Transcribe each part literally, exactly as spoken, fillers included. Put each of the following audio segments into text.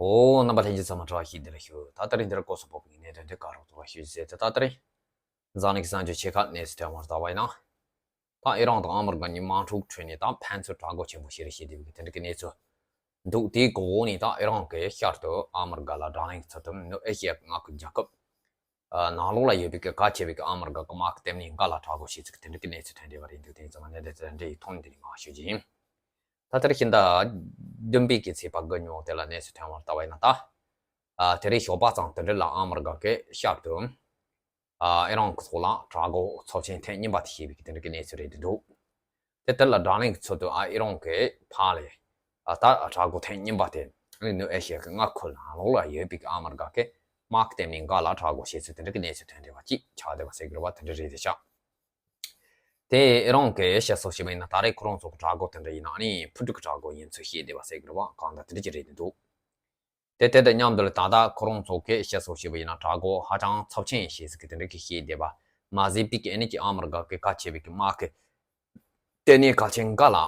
ཨོ། རྣམ་པ་ལྷན་རྒྱས་ཚང་མ་བཀྲ་ཤིས་བདེ་ལེགས་ཞུ། ད་ལྟ་རིང་འདིར་སྐོར་སོགས་པོ་བའི་གནད་དོན་དེ་ག་རོགས་ཐོག་ལ་ཞུ་ཟེར་ཏེ། ད་ལྟ་རིང་འཛམ་གླིང་གི་གསར་འགྱུར་ཆེ་ཁག་གནས་ཚུལ་ཐོན་པར་ལྟ་བ་ཡིན་ན། ད་ཨི་རན་དང་ཨ་མི་རི་ཀ་གཉིས་དམག་འཁྲུག་ཁྲོད་ནས་ད་ཕན་ཚུན་དགྲ་སྒོ་ཆེན་པོ་ཞིག་རེད་ཞེས་དེ་བའི་དེ་འདྲ་གི་གནས་ཚུལ་འདུག་དེའི་འོག་ནས་ད་ཨི་རན་གྱིས་ཤར་དུ་ཨ་མི་རི་ཀ་ལ་དགྲ་ལན་ཚུལ་དུ་ནུབ་ཨེ་ཤི་ཡའི་མངའ་ཁུལ་རྒྱལ་ཁབ་ནང་ལོགས་ལ་ཡོད་པའི་གལ་ཆེ་བའི་ཨ་མི་རི་ཀ་གི་དམག་གི་ལྟེ་གནས་འགའ་ལ་དགྲ་སྒོ་བྱེད་ཚུལ་དེ་འདྲ་གི་གནས་ཚུལ་ཐོན་བསྡད་པ་རེད་འདུག་དེ་ཡིན་ཙང་གནད་དོན་དེ་འདྲ་ཡི་ཐོག་ནས་འདི་ནས་མར་ཞུ་རྒྱུ་ཡིན། ད་ལྟར་ཤིང་རྟ་བདུན་པའི་གི་ཚེས་པ་དགུ་ཉིན་འོག་དེ་ལ་གནས་ཚུལ་ཐོན་པར་ལྟ་བ་ཡིན་ན་ད། ཨ། དེ་རིང་ཞོགས་པ་ཙམ་དེ་འདྲ་ལ་ཨ་མི་རི་ཀ་གིས་ཤར་དུ། ཨ། ཨི་རན་གྱི་ཐོག་ལ་དགྲ་སྒོ་ཚབས་ཆེན་ཐེངས་གཉིས་པ་དེ་བྱས་པའི་གི་དེ་འདྲ་གི་གནས་ཚུལ་རེད་འདུག་དེ་དེ་ལ་དགྲ་ལན་གྱི་ཚུལ་དུ་ཨ་ཨི་རན་གྱིས་ཕར་ལ། ཨ། ད་དགྲ་སྒོ་ཐེངས་གཉིས་པ་དེ་ནུབ་ཨེ་ཤི་ཡ་གི་མངའ་ཁུལ་ནང་ལོགས་ལ་ཡོད་པའི་གི་ཨ་མི་རི་ཀ་གི་དམག་ལྟེ་གནས་འགའ་ལ་དགྲ་སྒོ་བྱེད་ཚུལ་དེ་འདྲ་གི་གནས་ཚུལ་ཐོན་བསྡད་པ་ཅིག་ཆགས་བསྡད་པ་ཟེར་དགོས་རེད་པ། དེ་འདྲ་རེད་དེ་ཤག་དེ་ཨི་རན་གྱིས་བཤད་སྲོལ་བྱས་པ་ཡིན་ན་ད་རེས་ཁོ་རང་ཚོ་གི་དགྲ་སྒོ་དེ་འདྲ་ཡིན་ན་ཨ་ནི་ཕུ་དཀྲུག་དགྲ་སྒོ་ཡིན་ཚུལ་བཤད་བསྡད་པ་ཟེར་དགོས་རེད་པ། གང་ལྟར་དེ་འདྲ་ཅིག་རེད་འདུག་དེ་དེ་དང་མཉམ་དུ་ད་ལྟ་ཁོ་རང་ཚོ་གིས་བཤད་སྲོལ་བྱས་པ་ཡིན་ན་དགྲ་སྒོ་ཧ་ཅང་ཚབས་ཆེན་ཞེས་ཟེར་གི་དེ་འདྲ་གི་བཤད་བསྡད་པ་མ་ཟད་པའི་གི་ཨ་ནི་ཀྱི་ཨ་མི་རི་ཀ་གི་གལ་ཆེ་བའི་གི་དམག་གི་ལྟེ་གནས་གལ་ཆེན་འགའ་ལ་ཨ་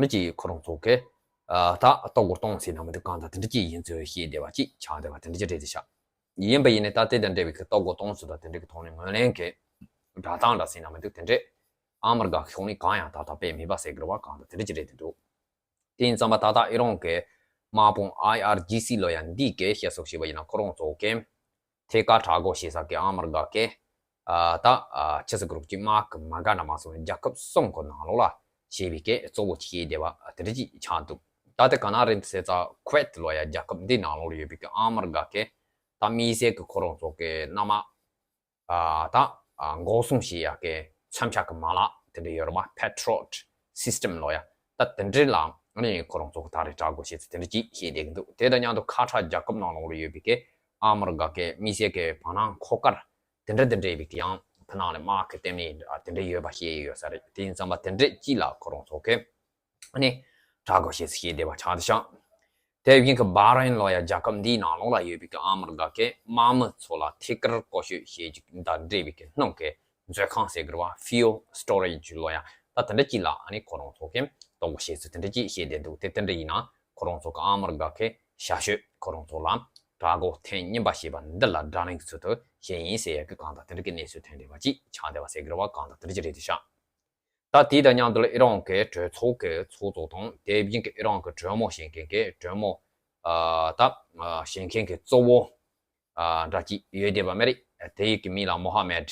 ནི་ཀྱི་ཁོ་རང་ཚོ་གིས་ཨ། ད་གཏོར་རྒོལ་གཏོང་ཟེར་ན་མི་འདུག་གང་ལྟར་དེ་འདྲ་ཅིག་ཡིན་ཚུལ་བཤད་བསྡད་པ་ཅིག་ཆགས་བསྡད་པ་དེ་འདྲ་ཅིག་རེད་དེ་ཤག་ཡིན་པ་ཡིན་ནའི་ད་ལྟའི་དང་འབྲེལ་བའི་གི་གཏོར་རྒོལ་གཏོང་ཚུལ་དང་དེ་འདྲའི་གི་ཐོག་ནས་ངོས་ལེན་གྱི་སྒྲ་གདངས་འདྲ་ཟེར་ན་མི་འདུག་དེ་འདྲས་ཨ་མི་རི་ཀ་ཕྱོགས་ནས་གང་ཡང་ད་ལྟ་སྤེལ་མེད་པ་ཟེར་དགོས་རེད་པ། གང་ལྟར་དེ་འདྲ་ཅིག་རེད་དེ་འདུག་དེ་ཡིན་ཙང་པ་ད་ལྟ་ཨི་རན་གྱི་དམག་དཔུང་ཨའི་ཨར་ཇི་སི་ལབ་ཡ་འདི་གིས་བཤད་སྲོལ་བྱས་པ་ཡིན་ན་ཁོ་རང་ཚོ་གིས་ཐད་ཀར་དགྲ་སྒོ་བྱེད་ས་གི་ཨ་མི་རི་ཀ་གི་ཨ། ད་ཨ། ཕྱི་སྲིད་གུ་རུབ་ཀྱི་དམག་གི་མ་དགའ་འདྲ་མ་སོང་བའི་རྒྱལ་ཁབ་གསུམ་གི་ནང་ལོགས་ལ་བྱས་པའི་གི་གཙོ་བོ་བྱས་བསྡད་པ་དེ་འདྲ་ཅིག་ཆགས་འདུག་ད་ལྟ་ག་ན་རེད་ཟེར་ཙང་ཁུ་ཝེད་ལབ་ཡ་རྒྱལ་ཁབ་འདི་ནང་ལོགས་ལ་ཡོད་པའི་གི་ཨ་མི་རི་ཀ་གི་ད་དམིགས་བསལ་གི་ཁོ་རང་ཚོ་གི་མནའ་མ། ཨ། ད་ཨ། འགོག་སྲུང་བྱེད་ཡག་གི་མཚོན་ཆ་གི་མ་ལག་དེ་འདྲ་ཡོད་རེད་པ། Patriot system་ལབ་ཡ། ད་དེ་འདྲ་ལ་ཨ་ནི་ཁོ་རང་ཚོ་གི་ད་རེས་དགྲ་སྒོ་བྱེད་ཚུལ་དེ་འདྲ་ཅིག་བཤད་བསྡད་ཀྱི་འདུག་དེ་དང་མཉམ་དུ་ཁ་ཐག་རྒྱལ་ཁབ་ནང་ལོགས་ལ་ཡོད་པའི་གི་ཨ་མི་རི་ཀ་གི་དམིགས་བསལ་གི་བར་སྣང་མཁོ་དཀར་དེ་འདྲ་དེ་འདྲ་ཡོད་པའི་གི་ཡང་ཕུ་ནང་ལ་དམག་གི་ལྟེ་གནས་དེ་འདྲ་ཡོད་པ་བཤད་ཡོད་ས་རེད། དེ་ཡིན་ཙང་པ་དེ་འདྲ་ཅིག་ལ་ཁོ་རང་ཚོ་གི་ནི་དྲག་གོ་ཞེས་བཤད་བསྡད་པ་ཆགས་བསྡད་ཤག་དེ་བཞིན་གྱི་བྷ་རེན་ལོ་ཡ་རྒྱལ་ཁབ་འདིའི་ནང་ལོགས་ལ་ཡོད་པའི་གི་ཨ་མི་རི་ཀ་གི་དམག་མི་ཚོ་ལ་ཐད་ཀར་བཀོལ་སྤྱོད་བྱེད་རྒྱུ་དང་འབྲེལ་བའི་གི་སྣུམ་གི་མཛོད་ཁང་ཟེར་དགོས་རེད་བ། Fuel Storage་ལོ་ཡ་ད་དེ་འདྲ་ཅིག་ལ་ཨ་ནི་ཁོ་རང་ཚོ་གི་གཏོར་རྒོལ་བྱེད་ཚུལ་དེ་འདྲ་ཅིག་བཤད་བསྡད་འདུག་དེ་དེ་འདྲ་ཡིན་ན་ཁོ་རང་ཚོ་གི་ཨ་མི་རི་ཀ་གི་ཤ་ཤོད་ཁོ་རང་ཚོ་ལ་དྲག་གོ་ཐེངས་གཉིས་པ་བྱས་པ་འདི་ལ་དགྲ་ལན་གྱི་ཚུལ་དུ་བཤད་ཡིན་ཟེར་ཡ་གི་གང་ལྟར་དེ་འདྲ་གི་གནས་ཚུལ་ཐོན་བསྡད་པ་ཅིག་ཆགས་བསྡད་པ་ཟེར་དགོས་རེད་བ། གང་ལྟར་དེ་འདྲ་ཅིག་རེད་དེ་ཤག་ད་དེ་དང་མཉམ་དུ་ལ་ཨི་རན་གྱི་གྲོས་ཚོགས་ཀྱི་ཚོགས་གཙོ་དང་དེ་བཞིན་གྱི་ཨི་རན་གྱི་གྲོས་མོལ་བྱེད་མཁན་གྱི་གྲོས་མོལ་ཨ། ད་ཨ། བྱེད་མཁན་གྱི་གཙོ་བོ་ཨ། འདྲ་ཅིག་ཡོད་བསྡད་པ་མ་རེད། དེ་ཡི་གི་མིང་ལ་མོ་ཧ་མེད་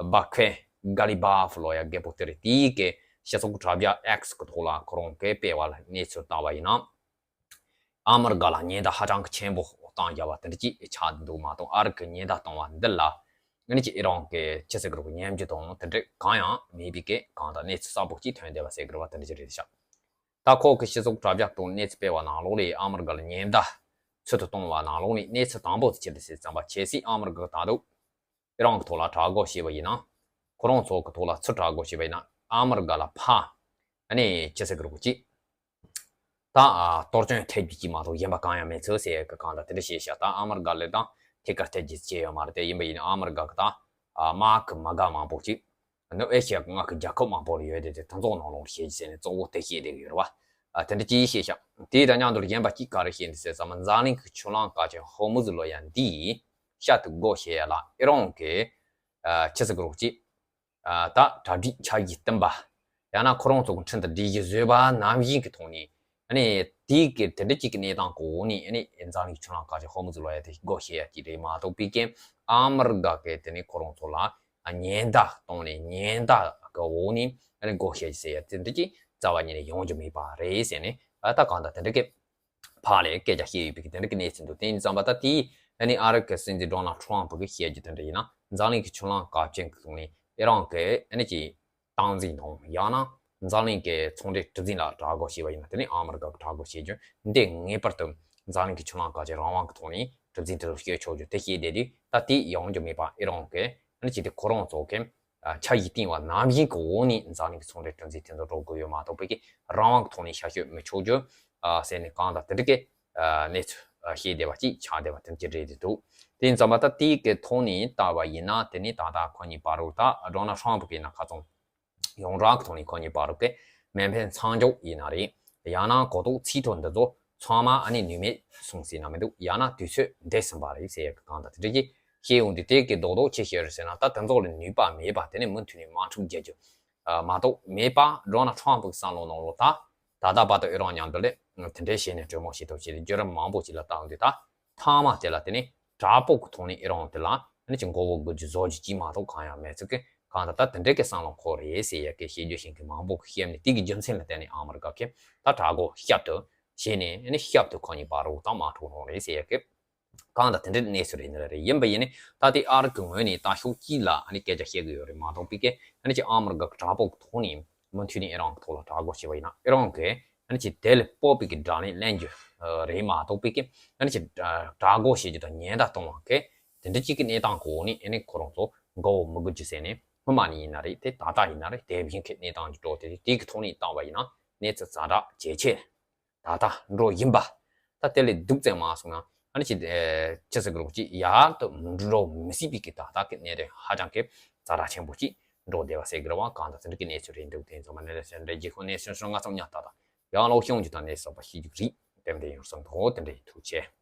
བྷ་ཁེ་གྷ་ལི་བྷ་ཧྥ་ལོ་ཡ་རྒད་པོ་དེ་རེད། དེ་ཡི་གི་སྤྱི་ཚོགས་དྲ་རྒྱ་X་གི་ཐོག་ལ་ཁོ་རང་གིས་སྤེལ་བ་ལ་གནས་ཚུལ་བལྟ་བ་ཡིན་ན། ཨ་མི་རི་ཀ་ལ་ཉེན་བརྡ་ཧ་ཅང་གི་ཆེན་པོ་བཏང་བཞག་པ་དེ་འདྲ་ཅིག་ཆགས་འདུག་མ་གཏོགས་ཨ་རི་གི་ཉེན་བརྡ་བཏང་བ་འདི་ལ་ཨ་ནི་ཅིག་ཨི་རན་གྱི་ཕྱི་སྲིད་གུ་རུབ་ཀྱི་ཉམས་ཞིབ་དང་དེ་འདྲ་གང་ཡང་མེད་པའི་གི་གང་ལྟར་གནས་ཚུལ་གསལ་པོ་ཅིག་ཐོན་བསྡད་པ་ཟེར་དགོས་རེད་བ། དེ་འདྲ་ཅིག་རེད་ཤག་ད་ཁོ་གི་སྤྱི་ཚོགས་དྲ་རྒྱ་དང་གནས་ཚུལ་སྤེལ་བ་ནང་ལོགས་ལ་ཨ་མི་རི་ཀ་ལ་ཉེན་བརྡ་ཚུལ་དུ་གཏོང་བ་ནང་ལོགས་ནས་གནས་ཚུལ་དང་པོ་དེ་ཅི་རེད་ཟེར་ཙམ་པ་གལ་སྲིད་ཨ་མི་རི་ཀ་གི་ད་དུང་ཨི་རན་གྱི་ཐོག་ལ་དྲག་རྒོལ་བྱས་པ་ཡིན་ན། ཁོ་རང་ཚོ་གི་ཐོག་ལ་ཚུར་དྲག་རྒོལ་བྱས་པ་ཡིན་ན་ཨ་མི་རི་ཀ་ལ་ཕར་ཨ་ནི་ཅི་ཟེར་དགོས་རེད་གོ་ཅིག་ད་ཨ། གཏོར་སྐྱོན་ཐེབས་རྒྱུ་ཅིག་མ་གཏོགས་གཞན་པ་གང་ཡང་མེད་ཚུལ་ཟེར་གི་གང་ལྟར་དེ་འདྲ་བཤད་ཤག་ད་ཨ་མི་རི་ཀ་ལ་ད་ཐད་ཀར་ཐེབས་རྒྱུ་ཅི་ཡོད་མ་རེད། དེ་ཡིན་པ་ཡིན་ན་ཨ་མི་རི་ཀ་གི་ད་ཨ། དམག་གི་མ་དགའ་མང་པོ་ཅིག་ནུབ་ཨེ་ཤི་ཡ་གི་མངའ་ཁུལ་རྒྱལ་ཁབ་མང་པོ་ལ་ཡོད་དེ་དེ་དེ་ཚོ་ནང་ལོགས་ལ་བྱེད་རྒྱུ་ཟེར་ནས་གཙོ་བོ་དེ་བཤད་བསྡད་ཀྱི་ཡོད་རེད་བ། ཨ། དེ་འདྲ་ཅིག་བཤད་ཤག་དེ་དང་མཉམ་དུ་གཞན་པ་ཅིག་ག་རེ་བཤད་འདུག་ཟེར་ཙམ་འཛམ་གླིང་གི་ཆུ་ལམ་གལ་ཆེན་ཧོར་མུ་ཛི་ལོ་ཡ་འདི་ཤར་དུ་སྒོ་ཕྱེ་ཡ་ལ་ཨི་རན་གྱི་ཨ། ཕྱི་སྲིད་གུ་རུབ་ཅིག་ཨ། ད་གྲ་སྒྲིག་འཆར་གཞི་བཏིང་པ། ཡང་ན་ཁོ་རང་ཚོ་གི་འཕྲིན་དང་སྒྲིག་གཞི་བཟོས་པ་ནང་བཞིན་གྱི་ཐོག་ནས་ཨ་ནི་དེའི་གི་དེ་འདྲ་ཅིག་གི་གནས་སྟངས་གི་འོག་ནས་ཨ་ནི་འཛམ་གླིང་གི་ཆུ་ལམ་གལ་ཆེན་ཧོར་མུ་ཛི་ལོ་ཡ་དེ་སྒོ་ཕྱེ་ཡ་ཅིག་རེད་མ་གཏོགས་པའི་གི་ཨ་མི་རི་ཀ་གི་དེ་ནས་ཁོ་རང་ཚོ་ལ་ཉེན་བརྡ་བཏང་ནས་ཉེན་བརྡ་གི་འོག་ནས་ཨ་ནི་སྒོ་ཕྱེ་ཟེར་ཡ་དེ་འདྲ་ཅིག་རྩ་བ་ཉིད་ནས་ཡོང་རྒྱུ་མེད་པ་རེད་ཟེར་ནས་ཨ། ད་གང་ལྟར་དེ་འདྲ་གི་ཕར་ལ་སྐད་ཆ་བཤད་ཡོད་པའི་གི་དེ་འདྲ་གི་གནས་ཚུལ་འདུག་དེ་ཡིན་ཙང་པ་ད་དེའི་ཨ་ནི་ཨ་རི་གི་སྲིད་འཛིན་ཌོ་ནལ་ཊམ་པ་གིས་བཤད་རྒྱུ་དེ་འདྲ་ཡིན་ན་འཛམ་གླིང་གི་ཆུ་ལམ་གལ་ཆེན་གི་ཐོག་ནས་ཨི་རན་གི་ཨ་ནི་ཅིག་སྟངས་འཛིན་དང་ཡང་ན་འཛམ་གླིང་གི་ཚོང་འབྲེལ་གྲུ་འཛིན་ལ་དྲག་རྒོལ་བྱས་པ་ཡིན་ན་དེ་ནི་ཨ་མི་རི་ཀ་གི་དྲག་རྒོལ་བྱེད་རྒྱུ་འདི་ངེས་པར་དུ་འཛམ་གླིང་གི་ཆུ་ལམ་གལ་ཆེན་རང་དབང་གི་ཐོག་ནས་གྲུ་འཛིན་དེ་ཚོ་བྱེད་ཆོག་རྒྱུ་དེ་བཤད་བསྡད་དུས་ད་དེ་ཡོང་རྒྱུ་མེད་པ་ཨི་རན་གི་ཨ་ནི་ཅིག་དེ་ཁོ་རང་ཚོ་གི་འཆར་གཞི་བཏིང་བ་ནང་བཞིན་གྱི་འོག་ནས་འཛམ་གླིང་གི་ཚོང་འབྲེལ་གྲུ་འཛིན་དེ་ཚོ་འགྲོ་དགོས་ཡོད་མ་གཏོགས་པའི་གི་རང་དབང་གི་ཐོག་ནས་ཤར་བསྐྱོད་མི་ཆོག་རྒྱུ་ཟེར་ནས་གང་ལྟར་དེ་འདྲ་གི་གནས་ཚུལ་བཤད་བསྡད་པ་ཅིག་ཆགས་བསྡད་པ་དེ་འདྲ་ཅིག་རེད་དེ་འདུག་དེ་ཡིན་ཙང་མ་ད་དེའི་གི་ཐོག་ནས་ལྟ་བ་ཡིན་ན་དེ་ནི་ད་ལྟ་ཁོ་གཉིས་བར་དུ་ད་ཌོ་ནལ་ཊམ་པ་གི་ཡིན་ན་ཁ་ཚོང་ཡོངས་གྲགས་ཀྱི་ཐོག་ནས་ཁོ་གཉིས་བར་དུ་གི་མེ་འཕེན་མཚམས་འཇོག་ཡིན་ན་རེད། ཡང་ན་གོ་རྟོགས་ཚིག་ཐོ་འདི་ཚོ་ ཚང་མ་ཨ་ནི་ནུས་མེད་སོང་ཟེར་ན་མི་འདུག་ཡང་ན་དུས་ཚོད་འདས་ཟིན་པ་རེད་ཟེར་ཡག་གི་གང་ལྟར་དེ་འདྲ་གི་བཤད་ཡོང་དུས། དེ་གི་རྡོག་རྡོག་ཅི་བཤད་རེད་ཟེར་ན། ད་དེ་ཚོ་ལ་ནུས་པ་མེད་པ། དེ་ནས་མུ་མཐུད་ནས་དམག་འཁྲུག་རྒྱག་རྒྱུ་མ་གཏོགས་མེད་པ་འགྲོ་ན། ཁྲོམ་ཕུག་བསམ་བློ་ནང་ལོགས་ད་ད་ལྟ་བར་དུ་ཨི་རན་མཉམ་དུ་ལས་དེ་འདྲའི་བྱས་ནས་གྲོས་མོལ་བྱེད་ཐབས་བྱས་ཏེ་བརྒྱུད་རིམ་མང་པོ་ཅིག་ལ་བལྟ་ཡོང་དུས། ད་མཐའ་མ་དེ་ལ་དེ་ནི་དྲག་པོ་གི་ཐོག་ནས་ཨི་རན་དེ་ལ་ཨ་ནི་ཅིག་མགོ་བོ་སྒུར་རྒྱུ་བཟོ་རྒྱུ་ཅིག་མ་གཏོགས་གང་ཡང་མེད་ཚུལ་གྱི་གང་ལྟར་ད་དེ་འདྲའི་གི་བསམ་བློ་འཁོར་རེད་ཟེར་ཡག་གི་བཤད་རྒྱུ་ཞིག་གི་མང་པོ་གི་བཤད་ནས། དེ་གི་རྒྱུ་མཚན་ལ་བརྟེན་ནས་ཨ་མི་རི་ཀ་གིས་ད་དྲག་རྒོལ་ཞིབ་ཏུ་བྱས་ནས། ཨ་ནི་ཞིབ་ཏུ་ཁོ་གཉིས་བར་དུ་དམག་འཁྲུག་རང་རེད་ཟེར་ཡག་གི་གང་ལྟར་དེ་འདྲའི་གནས་ཚུལ་རེད། འདི་རེད། ཡིན་པ་ཡིན་ནི་ད་ལྟའི་ཨ་རི་གི་ངོས་ནས་ད་ཕྱོགས་གཅིག་ལ་ཨ་ནི་སྐད་ཆ་བཤད་གི་ཡོད་རེད་མ་གཏོགས། པི་ཀེ་ཨ་ནི་ཅིག་ཨ་མི་རི་ཀ་གི་དྲག་པོ་གི་ཐོག་ནས་མུ་མཐུད་ནས་ཨི་རན་གི་ཐོག་ལ་དྲག་རྒོལ་བྱས་པ་ཡིན་ན། ཨི་རན་གིས་ཨ་ནི་ཅིག་དེ་ལས་སྤོབས་པའི་གི་དགྲ་ལན་ལེན་རྒྱུ་རེད་མ་གཏོགས། པི་ཀེ་ཨ་ནི་ཅིག་དྲག་རྒོལ་བྱེད་རྒྱུ་དང་ཉེན་བརྡ་གཏོང་བ་གི་དེ་འདྲ་གཅིག་གི་གནས་སྟངས་གོ་ནས། ཨ་ནི་ཁོ་རང་ཚོ་མགོ་བོ་མི་སྒུར་རྒྱུ་ཟེར་ནས། སྔོན་མ་ནས་ཡིན་ན་རེད། དེ་ད་ལྟ་ཡིན་ན་རེད། དེ་བཞིན་གི་གནས་སྟངས་ཀྱི་འགྲོ་དེ་རེད། དེ་གི་ཐོག་ནས་བལྟས་པ་ཡིན་ན་གནས་ཚུལ་ཛ་དྲག་ཇེ་ཆེ་ད་ལྟ་འགྲོ་བཞིན་པ། ད་དེ་ལས་སྡུག་ཙམ་མ་སོང་ན་ཨ་ནི་ཅིག་ཅི་ཟེར་གི་རེད། ཅིག་ཡར་དུ་འགྲོ་མི་སྲིད་པའི་གི་ད་ལྟ་གི་གནས་དེ་ཧ་ཅང་གི་ཛ་དྲག་ཆེན་པོ་ཅིག་འགྲོ་བསྡད་པ་ཟེར་གི་རེད་བ། གང་ལྟར་དེ་འདྲ་གི་གནས་ཚུལ་རེད་འདུག་དེ་ཚང་མ་གནས་ཚུལ་འདྲ་རྗེས་ཁོ་གནས་ཚུལ་སོང་ང་ཚང་མ་ཉག་ཏག་ཏག་ཡང་ལོག་ཤོང་རྒྱུ་དང་གནས་ཚུལ་པ་ཤེས་རྒྱུ་རེད། དེ་འདྲ་ཡིན་སོང་དོ། དེ་འདྲ་ཡིན། ཐུགས་རྗེ་ཆེ།